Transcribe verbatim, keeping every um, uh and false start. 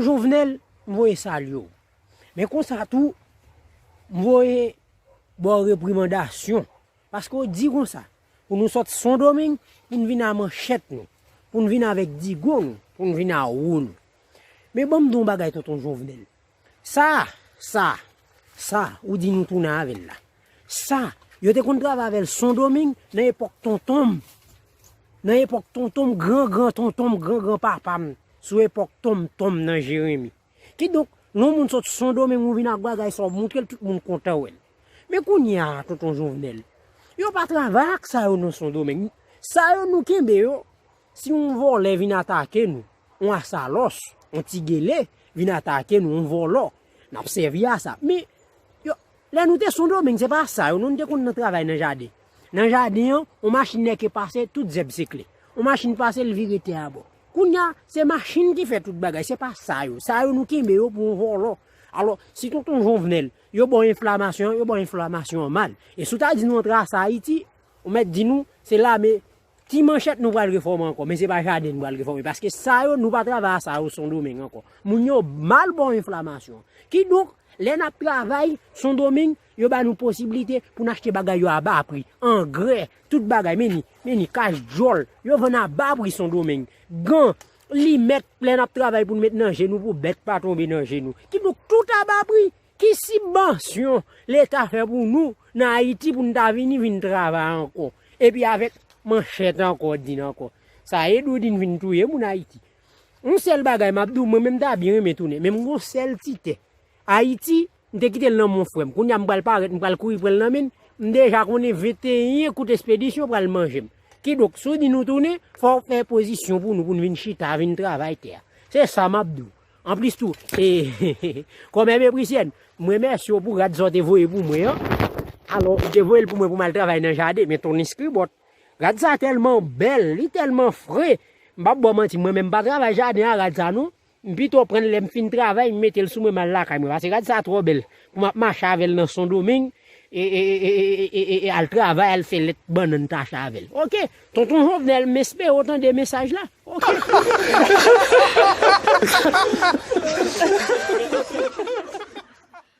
Jovenel, m voye salye w. Men konsa tou, m voye ba w reprimandasyon. Paske w di konsa, pou nou sot Sendomeng, pou n vin a manchèt nou, pou n vin avèk digo nou, pou n vin a wou nou. Men ban m di w yon bagay, tonton Jovenel. Sa, sa, sa, ou di nou tounen avè l la. Sa, yo te konn travay avè l Sendomeng nan epòk tonton m. Nan epòk tonton m, gran gran tonton m, gran gran papa m. Sou epòk tonm tonm nan Jeremi. Kidonk, lè yon moun sot Sendomeng ou vin ak bagay sa w montre l, tout moun kontan wè l. Men kounye a, tonton Jovenel, yo pa travay ak sa yo nan Sendomeng. Sa yo nou kenbe yo. Si yon vòlè vin atake nou, yon asalòs, yon ti gele vin atake nou, yon vòlò, n ap sèvi a sa. Men, yo, lè nou te Sendomeng, se pa sa yo, non, nou te konn nan travay nan jaden. Nan jaden an, yon machin nèke pase, tout zèb sekle. Yon machin pase, l vire tè a bò. Kounye a, se machin ki fè tout bagay, se pa sa yo. Sa yo, nou kenbe yo pou yon vòlò. Alò, si tonton Jovenel, yo ba w enflamasyon, yo ba w enflamasyon an mal. E si w ta di nou antre ase Ayiti, ou mèt di nou, se lame Ti manchèt nou pral refòme ankò, men se pa jaden nou pral refòme, paske sa yo, nou pa travay a sa yo Sendomeng ankò. Moun yo mal ba w enflamasyon. Kidonk, lè n ap travay Sendomeng, yo ba nou posiblite pou n achte bagay yo a ba pri. Angrè, tout bagay, men ni, men ni, kach djòl, yo vann a ba pri Sendomeng. Gan, limèt, lè n ap travay pou n met nan je nou pou bèt pa tonbe nan je nou. Kidonk, tout a ba pri. Ki sibvansyon Leta fè pou nou nan Ayiti pou n ta vini vin travay ankò? Epi avèk manchèt ankò, din ankò. Sa Edwidine vin touye moun Ayiti. Yon sèl bagay m ap di w, mwen menm m ta byen renmen tounen, men m gon sèl ti tè. Ayiti, m te kite l nan men yon frè m. Kounye a m pral parèt, m pral kouri pran l nan men n, m deja konnen venteyen kout espedisyon pral manje m. Kidonk, si w di nou tounen, fò w fè pozisyon pou nou, pou n vin chita, vin travay tè a. Se sa m ap di w. Anplis tou, e, kòmè Meprisyèn, m remèsye w pou rad sa w te voye pou mwen an. Alò, ou te voye l pou mwen pou m al travay nan jaden, men ton eskribòt. Rad sa tèlman bèl, li tèlman fre. M p ap ba w manti, mwen menm m pa travay jaden a rad sa non. M pito pran l lè m fin travay, m mete l sou mwen, m al lakay mwen. Paske rad sa twò bèl pou m ap mache avè l nan Sendomeng, e, e, e, e, e, e, e al travay, al fè lèt bannann tache avè l. Oke, tonton Jovenel, m espere w tande mesaj la. Oke.